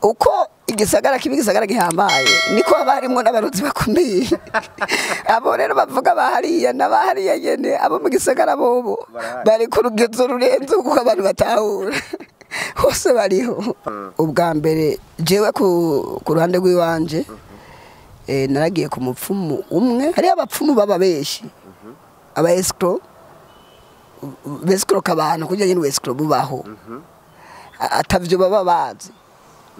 Uko igisagara kibi gisagara gihambaye niko haba harimwo n'abaruzi bakomeye. Abo rero bavuga bahariya n'abahariya nyene, abo mu gisagara bobo bari ku rugezo rurenze kuko abantu batahura hose bariho. Ubwa mbere jewe ku ruhande rw'iwanje, naragiye ku mupfumu umwe. Hariyo abapfumu baba benshi, aba escroc bescroc abantu kugira nyine escroc bubaho, atavyo baba bazi.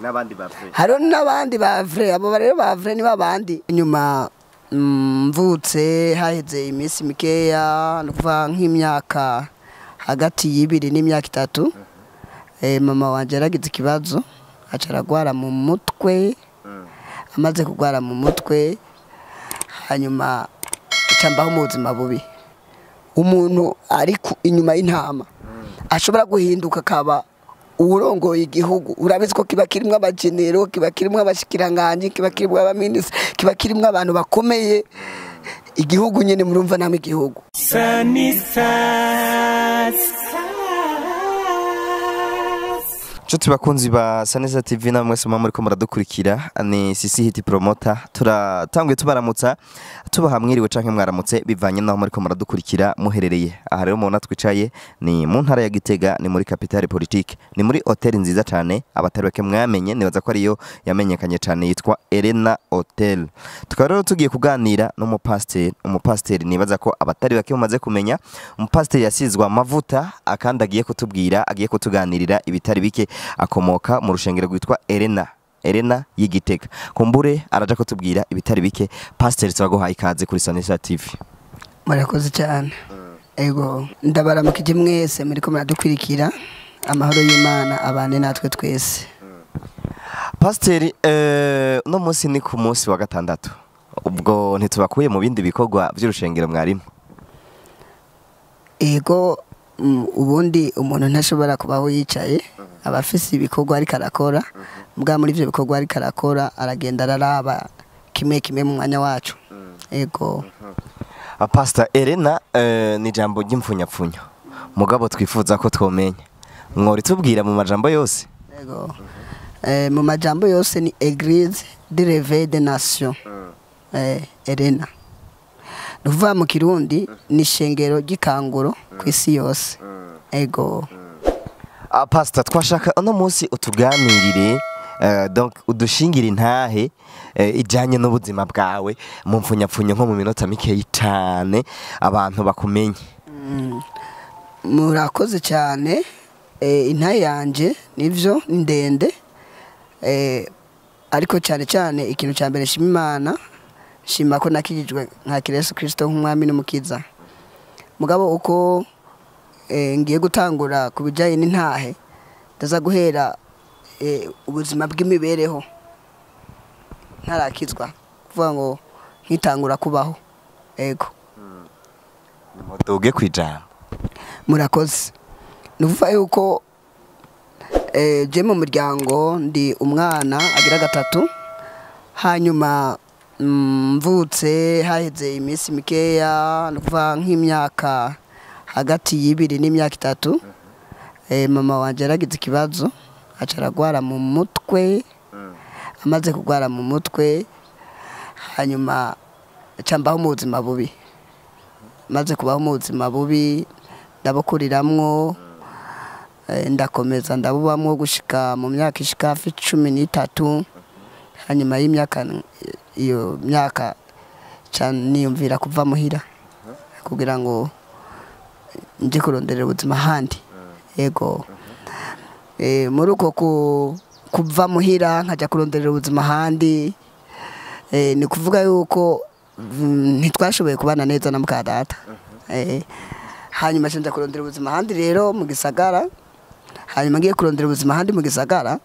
N'abandi ba vrai. Hariho n'abandi ba vrai. Abo rero ba vrai ni babandi. Nyuma mvutse haheze iminsi mikeya, nukuvuga nk'imyaka hagati y'ibiri n'imyaka 3, mama wanje yaragize ikibazo, aca aragwara mu mutwe. Amaze kugwara mu mutwe, hanyuma aca mbaho mu buzima bubi. Umuntu ari inyuma y'intama ashobora guhinduka akaba uwurongoye igihugu. Urabizi ko kiba kirimwo abajenero, kiba kirimwo abashikiranganji, kiba kirimwo abaminisitiri, kiba kirimwo abantu bakomeye. Igihugu nyene murumva namwe igihugu. Nshuti bakunzi ba Saneza TV namwe mwese muriko muradukurikira, ni Sisi Hit Promoter. Turatanguye tubaramutsa, tubaha mwiriwe canke mwaramutse bivanye naho muriko muradukurikira muherereye. Aha rero mubona twicaye ni mu ntara ya Gitega, ni muri capitale politique, ni muri hotel nziza cane abatari bake mwamenye, nibaza ko ariyo yamenyekanye cane, yitwa Elena Hotel. Tukaba rero tugiye kuganira n'umupasiteri, umupasiteri nibaza ko abatari bake mumaze kumenya, umupasiteri yasizwe amavuta akandi agiye kutubwira, agiye kutuganirira ibitari bike. Akomoka mu rushengero rwitwa Elena, Elena y'Igitega. Kumbure araja kutubwira ibitari bike. Pasiteri, turaguhaye ikaze kuri Saneza TV. Murakoze cyane. Ego, ndabaramukije mwese muriko muradukurikira. Amahoro y'Imana abane natwe twese. Pasiteri, uno munsi ni ku munsi wa gatandatu, ubwo ntitubakuye mu bindi bikorwa by'urushengero mwarimo? Ego, ubundi umuntu ntashobora kubaho yicaye, aba afise ibikorwa ariko arakora. Mbwa muri ivyo bikorwa ariko arakora aragenda araraba kimwe kimwe mu mwanya wacu. Ego. Pastor, Elena ni jambo ry'imfunyapfunyo mugabo twifuza ko twomenya, mwori tubwira mu majambo yose? Ego. Mu majambo yose ni Église de Réveil des Nations. Elena. Nuvuga mu Kirundi ni shengero ry'ikanguro ku isi yose. Ego. Pastor, twashaka uno munsi utuganirire, donc udushingire intahe ijanye n'ubuzima bwawe mu mfunyapfunyo nko mu minota mikeyi cane abantu bakumenye. Murakoze cyane. Intahe yanje nivyo ni ndende, ariko cyane cyane ikintu cya mbere nshima Imana, nshima ko nakijijwe nka Yesu Kristo nk'umwami n'umukiza. Mugabo uko ngiye gutangura ku bijyanye n'intahe, ndaza guhera ubuzima bw'imibereho ntarakizwa, kuvuga ngo nkitangura kubaho. Ego. Nimuduge kwijambo. Murakoze. Nuvuga yuko je mu muryango ndi umwana agira 3, hanyuma mvutse haheze iminsi mikeya, nukuvuga nk'imyaka hagati y'ibiri n'imyaka 3, mama wanje yaragize ikibazo, aca aragwara mu mutwe. Amaze kugwara mu mutwe, hanyuma aca mbaho mu buzima bubi. Amaze kubaho mu buzima bubi, ndabukuriramwo, ndakomeza ndabubamwo gushika mu myaka ishika hafi 13. Hanyuma y'imyaka iyo myaka ca niyumvira kuva muhira kugira ngo nje kuronderera ubuzima handi. Ego. Muri uko kuva muhira nkaja kuronderera ubuzima handi, ni kuvuga yuko ntitwashoboye kubana neza na muka data. Hanyuma nja kurondera ubuzima handi rero mu gisagara. Hanyuma ngiye kurondera ubuzima handi mu gisagara,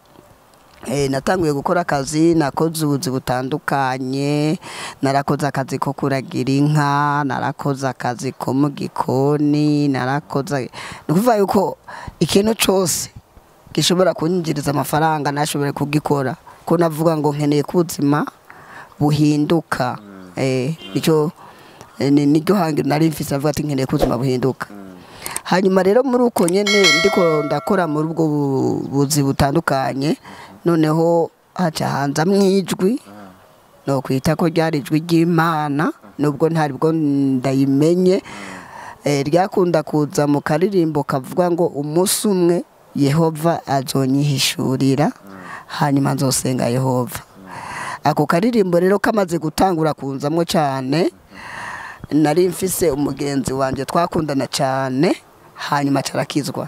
natanguye gukora akazi, nakoze ubuzi butandukanye, narakoze akazi ko kuragira inka, narakoze akazi ko mu gikoni, narakoze, ni ukuvuga yuko ikintu cose gishobora kunyinjiriza amafaranga nashoboye kugikora, ko navuga ngo nkeneye ko ubuzima buhinduka. Nico niryo hangiro nari mfise, navuga ati nkeneye ko ubuzima buhinduka. Hanyuma rero muri uko nyene ndiko ndakora muri ubwo buzi butandukanye, noneho haca hanza mwijwi no kwita ko ryari ijwi ry'Imana, nubwo ntari bwo ndayimenye. Ryakunda kuza mu karirimbo kavuga ngo umunsi umwe Yehova azonyihishurira, hanyuma nzosenga Yehova. Ako karirimbo rero kamaze gutangura kunzamwo cyane, nari mfise umugenzi wanje twakundana cyane, hanyuma carakizwa.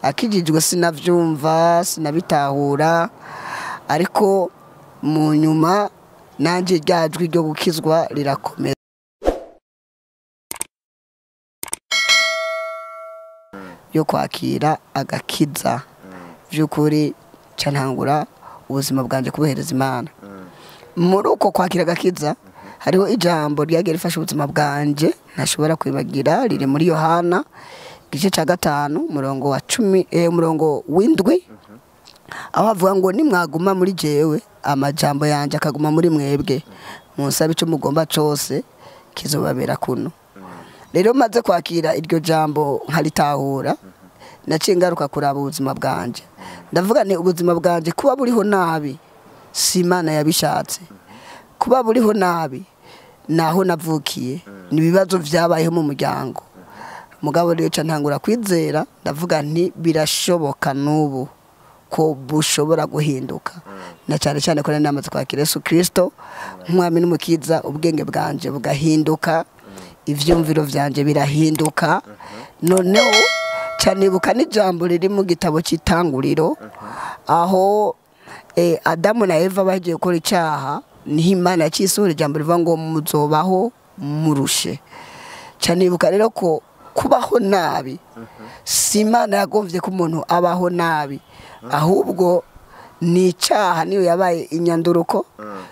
Akijijwe sinavyumva, sinabitahura, ariko mu nyuma nanje ryajwi ryo gukizwa rirakomeza. Yo kwakira agakiza vy'ukuri, cantangura ubuzima bwanje kubuhereza Imana. Muri uko kwakira agakiza hariho ijambo ryagiye rifasha ubuzima bwanje ntashobora kwibagira, riri muri Yohana igice ca 5 umurongo wa 10, umurongo w'indwi, aho avuga ngo nimwaguma muri jewe, amajambo yanje akaguma muri mwebwe, munsabe ico mugomba cose kizobabera kuno. Rero maze kwakira iryo jambo nkaritahura, naciye ngaruka kuraba ubuzima bwanje, ndavuga nti ubuzima bwanje kuba buriho nabi si Imana yabishatse, kuba buriho nabi naho navukiye, ni ibibazo vyabayeho mu muryango. Mugabo rero ca ntangura kwizera, ndavuga nti birashoboka n'ubu ko bushobora guhinduka, na cyane cyane ko nari namaze kwakira Yesu Kristo nk'umwami n'umukiza, ubwenge bwanje bugahinduka, ivyumviro vyanje birahinduka. Noneho canibuka n'ijambo riri mu gitabo cy'itanguriro, aho Adamu na Eva bagiye gukora icaha, niho Imana yacisohora ijambo rivuga ngo muzobaho murushe. Canibuka rero ko kubaho nabi si Imana yagomvye ko umuntu abaho nabi, ahubwo ni icaha niyo yabaye inyanduruko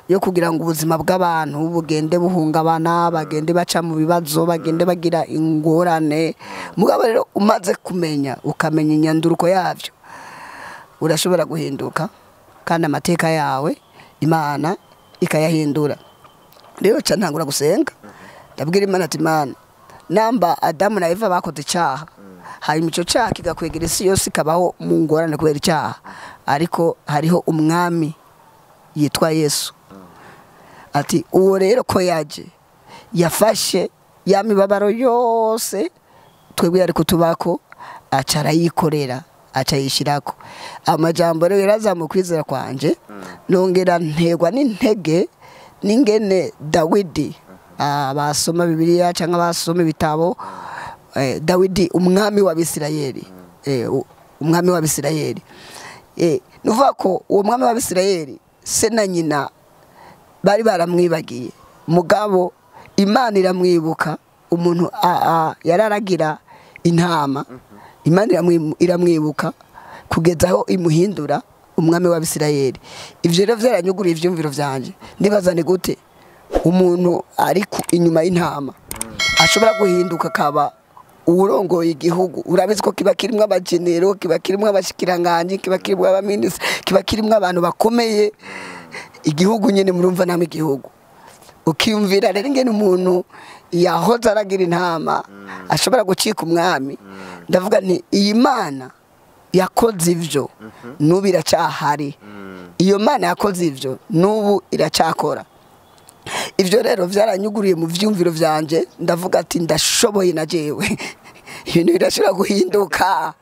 yo kugira ngo ubuzima bw'abantu bugende buhungabana, bagende baca mu bibazo, bagende bagira ingorane. Mugabo rero umaze kumenya, ukamenya inyanduruko yavyo, urashobora guhinduka kandi amateka yawe Imana ikayahindura. Rero ca ntangura gusenga, ndabwira Imana ati Imana, namba Adamu na Eva bakoze icaha, hanyuma ico caha kigakwegera isi yose ikabaho mu ngorane kubera icaha, ariko hariho umwami yitwa Yesu. Ati uwo rero ko yaje yafashe ya mibabaro yose twebwe yari kutubako, aca arayikorera, aca yishirako. Amajambo rero yarazamuye kwizera kwanje, nongera ntegwa n'intege n'ingene Dawidi, abasoma Bibiliya cyangwa abasoma ibitabo, Dawidi umwami w'Abisirayeli, umwami w'Abisirayeli, nuvuga ko uwo mwami w'Abisirayeli se na nyina bari baramwibagiye, mugabo Imana iramwibuka. Umuntu yararagira intama, Imana iramwibuka kugeza aho imuhindura umwami w'Abisirayeli. Ivyo rero vyaranyuguriye ivyumviro vyanje, ndibaza ni gute umuntu ari inyuma y'intama ashobora guhinduka akaba uwurongoye igihugu. Urabizi ko kiba kirimwo abajenero, kiba kirimwo abashikiranganji, kiba kirimwo abaminisitiri, kiba kirimwo abantu bakomeye. Igihugu nyene murumva namwe igihugu. Ukiyumvira rero ingene umuntu yahoze aragira intama ashobora gucika umwami. Ndavuga nti iyi Mana yakoze ivyo n'ubu iracahari, iyo Mana yakoze ivyo n'ubu iracakora. Ivyo rero vyaranyuguriye mu vyumviro vyanje, ndavuga ati ndashoboye na jewe, ibintu birashobora guhinduka,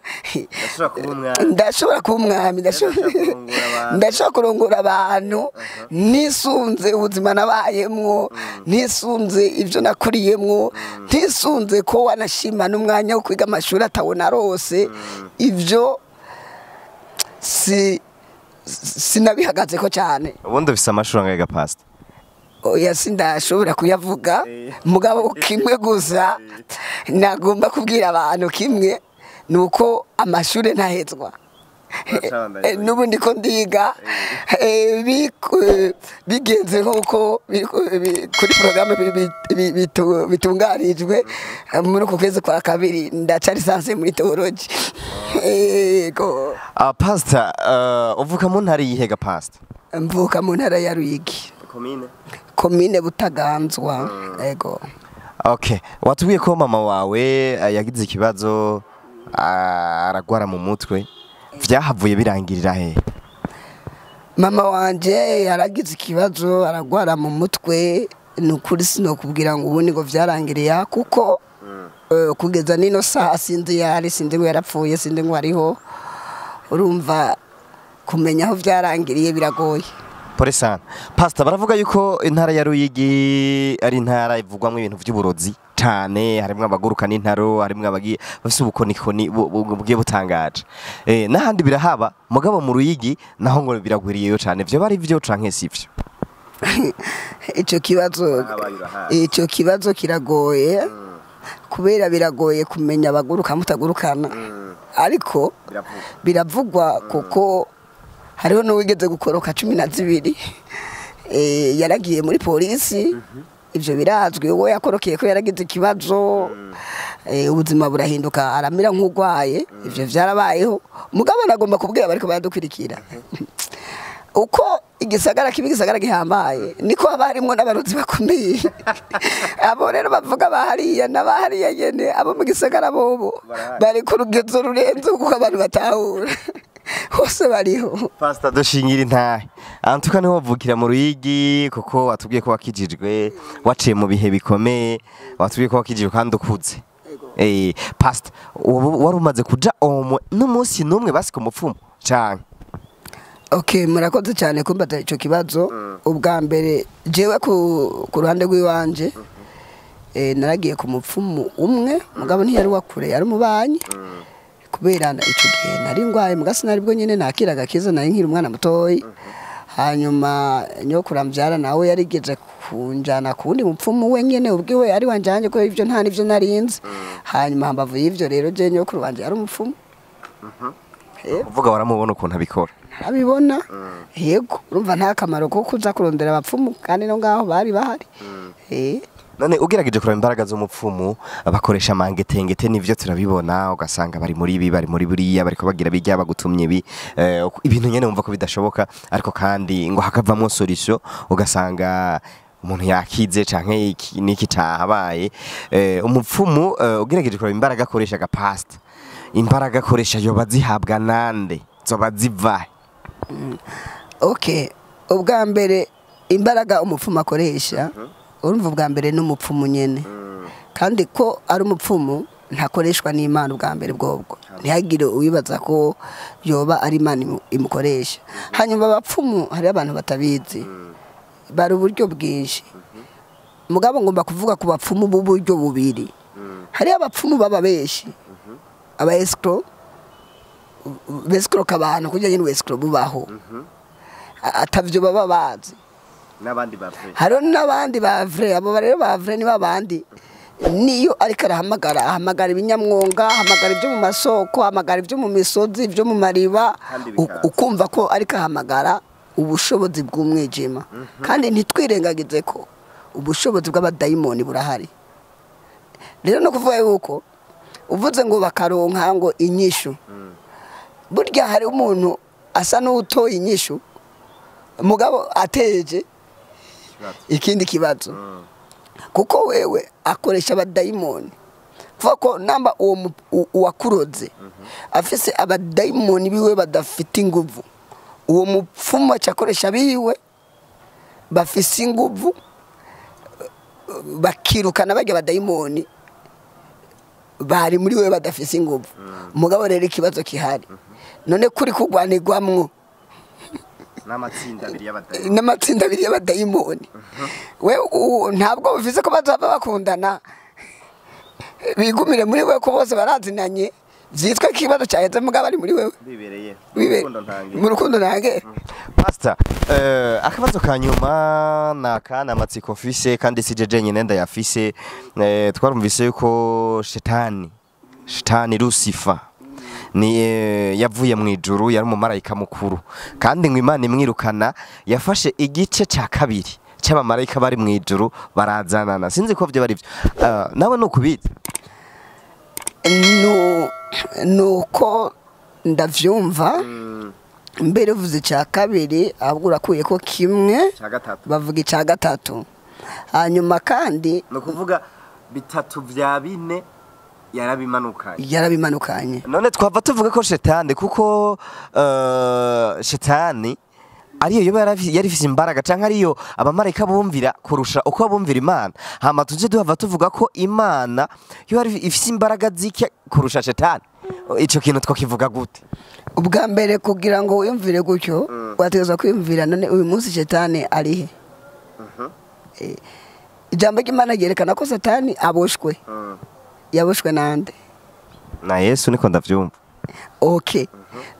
ndashobora kuba umwami, ndashobora kurongora abantu, nisunze ubuzima nabayemwo, nisunze ivyo nakuriyemwo, ntisunze ko wanashima n'umwanya wo kwiga amashuri atabona rose. Ivyo sinabihagazeko cyane. Ubundi ufise amashuri angahe ga Pastor? Oya, sindashobora kuyavuga, mugabo kimwe gusa nagomba kubwira abantu kimwe, nuko amashuri ntahezwa. N'ubu ndiko ndiga, bigenze nk'uko kuri porogaramu bitunganijwe, muri uku kwezi kwa kabiri ndaca lisansi muri teoloji. Yego. Pastor, uvuka mu ntara yihe ga Pastor? Mvuka mu ntara ya Ruyigi, Komine? Komine Butaganzwa. Ego. Okay, watubwiye ko mama wawe yagize ikibazo, aragwara mu mutwe, vyahavuye birangirira he? Mama wanje yaragize ikibazo aragwara mu mutwe. Ni ukuri sinokubwira ngo ubu ngo vyarangiriye, kuko kugeza nino saha sinzi yari, sinzi ngo yarapfuye, sinzi ngo ariho. Urumva kumenya aho vyarangiriye biragoye. Pole sana. Pastor, baravuga yuko intara ya Ruyigi ari intara ivugwamwo ibintu vy'uburozi cane, harimwo abaguruka n'intaro, harimwo abagiye bafise ubukonikoni bugiye butangaje. N'ahandi birahaba, mugabo mu Ruyigi naho ngo biragwiriyeyo cane. Vyo bari vyo canke sivyo? Ico kibazo kiragoye, kubera biragoye kumenya abaguruka mutagurukana. Ariko biravugwa kuko hariho n'uwigeze gukoroka 12, yaragiye muri polisi. Ivyo birazwi, uwo yakorokeye ko yaragize ikibazo, ubuzima burahinduka, aramira nk'urwaye. Ivyo vyarabayeho. Mugabo nagomba kubwira bariko baradukurikira, uko igisagara kibi, igisagara gihambaye, niko haba harimwo n'abarozi bakomeye. Abo rero bavuga bahariya n'abahariya nyene, abo mu gisagara bobo bari ku rugezo rurenze kuko abantu batahura hose bariho. Pastor, dushingira intahe, antuka niho wavukira mu Ruyigi, kuko watubwiye ko wakijijwe waciye mu bihe bikomeye, watubwiye ko wakijijwe kandi ukuze. Pastor, wari umaze kuja omwe n'umunsi n'umwe basi ku mupfumu canke? Okay, murakoze cyane kumbaza ico kibazo. Ubwa mbere jewe ku ruhande rw'iwanje, naragiye ku mupfumu umwe, mugabo ntiyari wakure, yari umubanyi. Kubera ico gihe nari ngwaye, muga sinari bwo nyene nakira agakiza, nari nkiri umwana mutoyi. Hanyuma nyokuru amvyara nawe yarigeze kunjana kuwundi mupfumu we nyene ubwiwe ari wanjanye, ko ivyo nta nivyo narinzi. Hanyuma hambavu y'ivyo rero, je nyokuru wanje yari umupfumu. Uvuga waramubona ukuntu abikora? Abibona, yego. Urumva nta kamaro ko kuza kurondera abapfumu kandi no ngaho bari bahari. None ugerageje kuraba imbaraga z'umupfumu, bakoresha amangetengete, nivyo turabibona, ugasanga bari muri ibi, bari muri buriya, bariko bagira bijya bagutumye ibi, ibintu nyene wumva ko bidashoboka, ariko kandi ngo hakavamwo solution, ugasanga umuntu yakize canke iki niki cahabaye. Umupfumu, ugerageje kuraba imbaraga akoresha, agapasta, imbaraga akoresha yoba zihabwa nande, zoba zivahe? Okay, ubwa mbere imbaraga umupfumu akoresha, urumva ubwa mbere n'umupfumu nyene, kandi ko ari umupfumu ntakoreshwa n'Imana ubwa mbere bwobwo, ntihagire uwibaza ko yoba ari Imana imukoresha. Hanyuma abapfumu, hari abantu batabizi, bari uburyo bwinshi. Mugabo ngomba kuvuga ku bapfumu b'uburyo bubiri. Hari abapfumu baba benshi, aba escrow, bescrow abantu kugira nyine escrow bubaho, atavyo baba bazi. N'abandi bavre. Hariho n'abandi ba vrai. Abo rero ba vrai ni babandi niyo ariko arahamagara, ahamagara ibinyamwonga, ahamagara ibyo mu masoko, ahamagara ibyo mu misozi, ibyo mu mariba, Kandi bikaza. Ukumva ko ariko ahamagara ubushobozi bw'umwijima. Kandi ntitwirengagize ko ubushobozi bw'abadayimoni burahari. Rero no kuvuga yuko uvuze ngo bakaronka ngo inyishu, burya hari umuntu asa n'utoye inyishu, mugabo ateje ikindi kibazo, kuko wewe akoresha abadayimoni. Kuvuga ko namba uwo uwakuroze afise abadayimoni biwe badafite inguvu, uwo mupfumu acakoresha biwe bafise inguvu, bakirukana barya abadayimoni bari muri wewe badafise inguvu. Mugabo rero ikibazo kihari, none kuri kurwanirwamwo n'amatsinda abiri y'abadayimoni. N'amatsinda abiri y'abadayimoni, we ntabwo bivuze ko bazaba bakundana, bigumire muri we, ko bose barazinanye, vyitwa ikibazo cyaheze, mugabo ari muri wewe. Bibereye mu rukundo ntange. Pastor, akabazo ka nyuma naka amatsiko mfise, kandi si jeje nyine ndayafise. Twarumvise yuko shetani Lucifer ni yavuye mu ijuru, yari umumarayika mukuru, kandi ngo Imana imwirukana yafashe igice ca kabiri c'abamarayika bari mu ijuru barazanana. Sinzi ko vyo bari vyo. Nawe nukubizi? Nuko ndavyumva. Mbere uvuze icya kabiri, ahubwo urakuye ko kimwe. Ca gatatu. Bavuga icya gatatu. Hanyuma kandi ni ukuvuga Bitatu vya bine yarabimanukanye. Yarabimanukanye. None twava tuvuga ko shetani, kuko shetani ariyo yoba yari ifise imbaraga canke ariyo abamarayika bumvira kurusha uko bumvira Imana, hama tuje duhava tuvuga ko Imana yo yari ifise imbaraga zike kurusha shetani. Ico kintu twakivuga gute? Ubwa mbere kugira ngo wiyumvire gutyo, wategerezwa kwiyumvira none uyu munsi shetani arihe? Ijambo ry'Imana ryerekana ko satani aboshwe. Yaboshwe nande? Na Yesu, niko ndavyumva. Okay.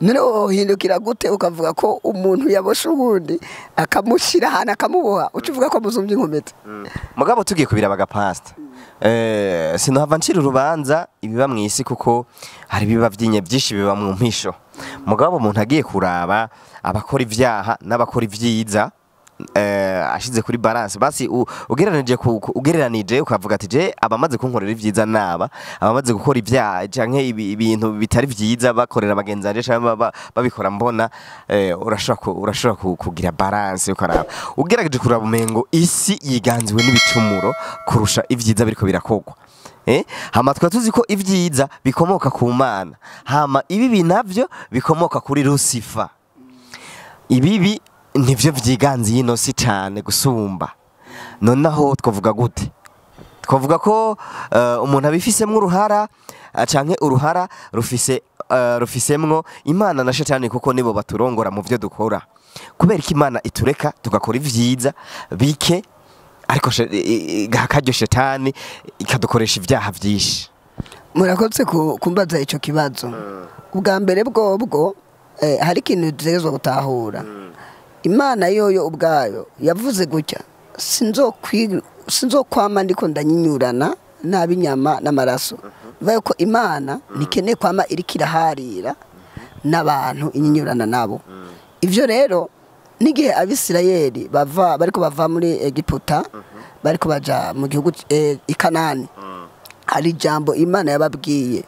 None wohindukira gute ukavuga ko umuntu yaboshe uwundi akamushyira ahantu akamuboha, uca uvuga ko amuzumbye inkomezi? Mugabo tugiye kubiraba gapasta, sinohava ncira urubanza ibiba mu isi, kuko hari ibiba vyinye byinshi biba mu mpisho. Mugabo umuntu agiye kuraba abakora ivyaha n'abakora ivyiza, ashize kuri balance, basi ugereranije ugereranije ukavuga ati je abamaze kunkorera ivyiza naba abamaze gukora ivyaha canke ibintu bitari vyiza bakorera bagenzi banje canke babikora mbona, urashobora kugira balance ukaraba, ugerageje kuraba umengo isi yiganziwe n'ibicumuro kurusha ivyiza biriko birakogwa. Hama tukaba tuzi ko ivyiza bikomoka ku Mana, hama ibibi navyo bikomoka kuri Lucifer. Ibibi nivyo vyiganziye ino si cane gusumba. Nonaho twavuga gute? Twavuga ko umuntu abifisemwo uruhara, canke uruhara rufise rufisemwo Imana na shetani, kuko nibo baturongora mu vyo dukora. Kubera ko Imana itureka tugakora ivyiza bike, ariko igaha akaryo shetani ikadukoresha ivyaha vyinshi. Murakoze kumbaza ico kibazo. Ubwa mbere bwobwo, hari ikintu dutegerezwa gutahura. Imana yoyo ubwayo yavuze gutya: sinzokwama ndiko ndanyinyurana n'ab'inyama n'amaraso. Bivuga ko Imana ntikeneye kwama iriko iraharira n'abantu inyinyurana nabo. Ivyo rero n'igihe Abisirayeli bava, bariko bava muri Egiputa, bariko baja mu gihugu i Kanani, hari ijambo Imana yababwiye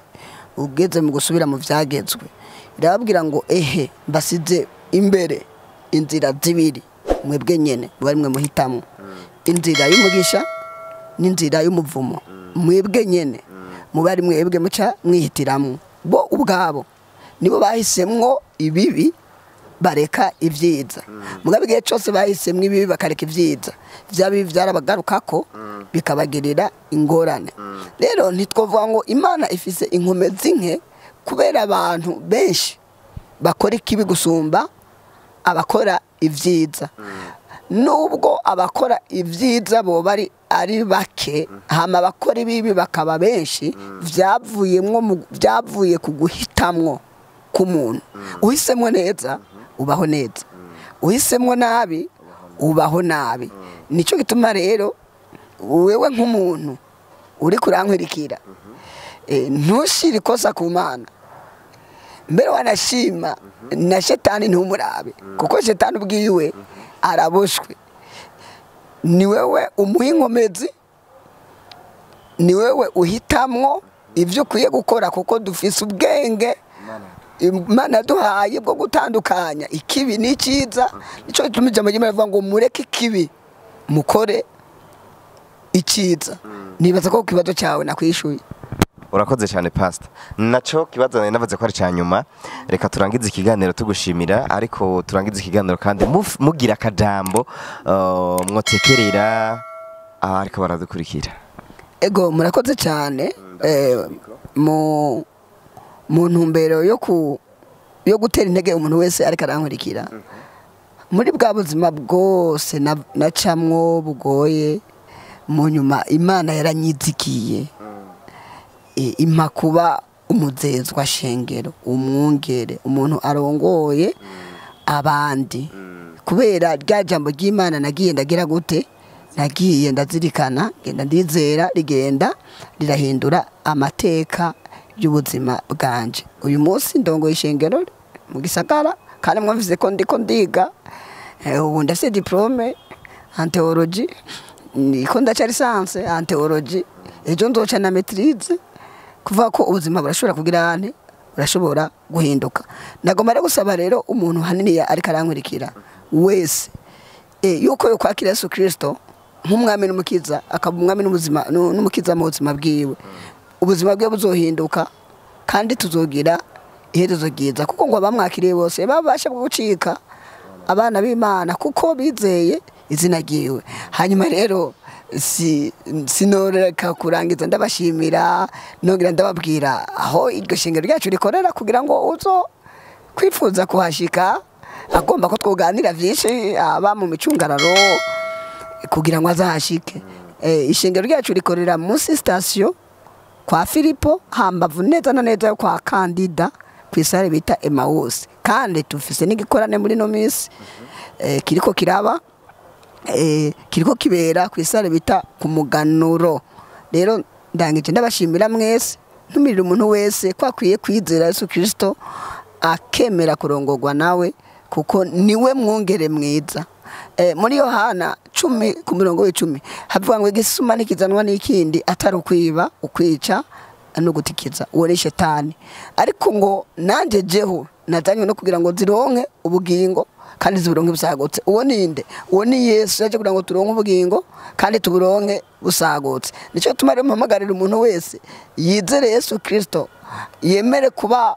ugeze mu gusubira mu vyagezwe, irababwira ngo: ehe, mbasize imbere inzira zibiri, mwebwe nyene bari mwe muhitamwo inzira y'umugisha n'inzira y'umuvumo, mwebwe nyene mubari mwebwe muca mwihitiramwo. Bo ubwabo nibo bahisemwo ibibi bareka ivyiza. Mugabe igihe cose bahisemwo ibibi bakareka ivyiza, vya bibi vyarabagarukako bikabagirira ingorane. Rero ntitwovuga ngo Imana ifise inkomezi nke kubera abantu benshi bakora ikibi gusumba abakora ivyiza. Nubwo abakora ivyiza bo bari ari bake, hama abakora ibibi bakaba benshi, vyavuye ku guhitamwo k'umuntu. Uhisemwo neza ubaho neza, uhisemwo nabi ubaho nabi. Nico gituma rero wewe nk'umuntu uri kurankwirikira, ntushire ikosa ku Mana, mbere wanashima na shetani ntumurabe, kuko shetani ubwiwe araboshwe. Ni wewe umuha inkomezi, ni wewe uhitamwo ivyo ukwiye gukora, kuko dufise ubwenge Imana yaduhaye bwo gutandukanya ikibi n'icyiza. Nico gituma ijambo ry'Imana rivuga ngo mureke ikibi mukore icyiza. Nibaza ko ku kibazo cyawe nakwishuye. Urakoze cyane, pastor. Naco kibazo nari navuze ko ari ca nyuma. Reka turangize ikiganiro tugushimira, ariko turangize ikiganiro kandi mugira akajambo mwotekerera abariko baradukurikira. Ego, murakoze cyane. Mu ntumbero yo gutera intege umuntu wese ariko arankurikira muri bwa buzima bwose nacamwo bugoye, mu nyuma Imana yaranyizigiye, impa kuba umuzezwa shengero, umwungere, umuntu arongoye abandi, kubera rya jambo ry'Imana nagiye ndagira gute, nagiye ndazirikana, ngenda ndizera, rigenda rirahindura amateka y'ubuzima bwanje. Uyu munsi ndongoye ishengero mu gisagara, kandi mwumvise ko ndiko ndiga. Ubu ndafise diplôme en théologie, niko ndaca licence en théologie, ejo nzoca na maîtrise. Kuvuga ko ubuzima burashobora kugira ante, burashobora guhinduka. Nagomba rero gusaba rero umuntu hanini ariko arankurikira wese, yuko yo kwakira Yesu Kristo nk'umwami n'umukiza, akaba umwami n'ubuzima n'umukiza mu buzima bwiwe, ubuzima bwe buzohinduka kandi tuzogira iherezo ryiza, kuko ngo abamwakiriye bose babasha gucika abana b'Imana kuko bizeye izina ryiwe. Hanyuma rero sinoreka kurangiza ndabashimira, nongera ndababwira aho iryo shingiro ryacu rikorera, kugira ngo uzo kwifuza kuhashika agomba ko twoganira vyinshi aba mu micungararo kugira ngo azahashike. Ishingiro ryacu rikorera munsi station kwa Filipo, hambavu neza na neza yo kwa Kandida kw'isare bita Emmaus. Kandi tufise n'igikorane muri no minsi kiriko kiraba, kiriko kibera kw'isare bita ku Muganuro. Rero ndangije ndabashimira mwese, ntumirira umuntu wese ko akwiye kwizera Yesu Kristo akemera kurongorwa nawe, kuko niwe mwungere mwiza. Muri Yohana 10 ku murongo w'icumi havuga ngo igisuma nikizanwa n'ikindi atari ukwiba, ukwica no gutikiza, uwo ni shetani. Ariko ngo nanje jeho nazanywe no kugira ngo zironke ubugingo kandi ziburonke busagutse. Uwo ninde? Uwo ni Yesu yaje kugira ngo turonke ubugingo kandi tuburonke busagutse. Nico gituma rero mpamagarira umuntu wese yizere Yesu Kristo, yemere kuba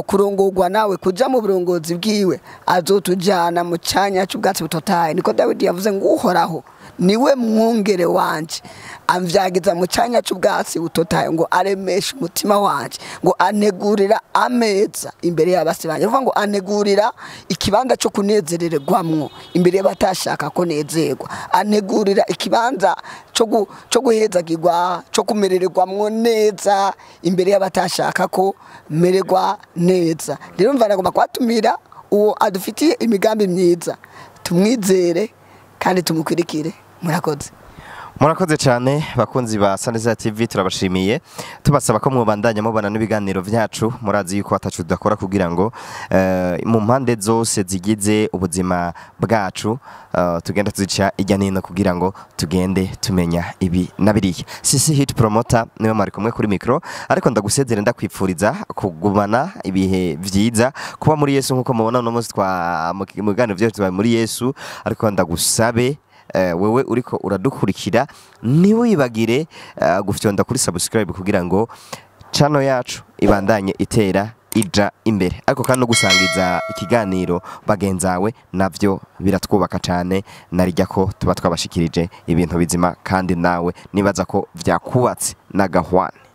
kurongorwa nawe, kuja mu burongozi bwiwe, azotujana mu canya c'ubwatsi butotaye. Niko Dawidi yavuze ngo Uhoraho niwe mwungere wanje, amvyagiza mu canya c'ubwatsi butotaye, ngo aremeshe umutima wanje, ngo anegurira ameza imbere y'abasi banje. Uvuga ngo anegurira ikibanza cyo kunezererwamwo imbere y'abatashaka ko nezerwa, anegurira ikibanza cyo guhezagirwa, cyo kumererwamwo neza imbere y'abatashaka ko mererwa neza. Rero mva nagomba kwatumira uwo adufitiye imigambi myiza, tumwizere kandi tumukwirikire. Murakoze. Murakoze cyane bakunzi ba Saneza TV, turabashimiye, tubasaba ko mwobandanya mubana n'ibiganiro vyacu. Murazi yuko atacu tudakora kugira ngo mu mpande zose zigize ubuzima bwacu tugenda tuzica ijya nino kugira ngo tugende tumenya ibi na biriya. Sisi Hit Promoter niwe mwari kumwe kuri micro, ariko ndagusezera ndakwipfuriza kugumana ibihe vyiza, kuba muri Yesu nkuko mubona uno munsi twa mu biganiro vyacu tuba muri Yesu. Ariko ndagusabe wewe uriko uradukurikira, ntiwibagire gufyonda kuri subscribe kugira ngo channel yacu ibandanye itera ija imbere, ariko kandi no gusangiza ikiganiro bagenzawe navyo biratwubaka cyane, narijya ko tuba twabashikirije ibintu bizima kandi nawe nibaza ko vyakubatse n'agahwane.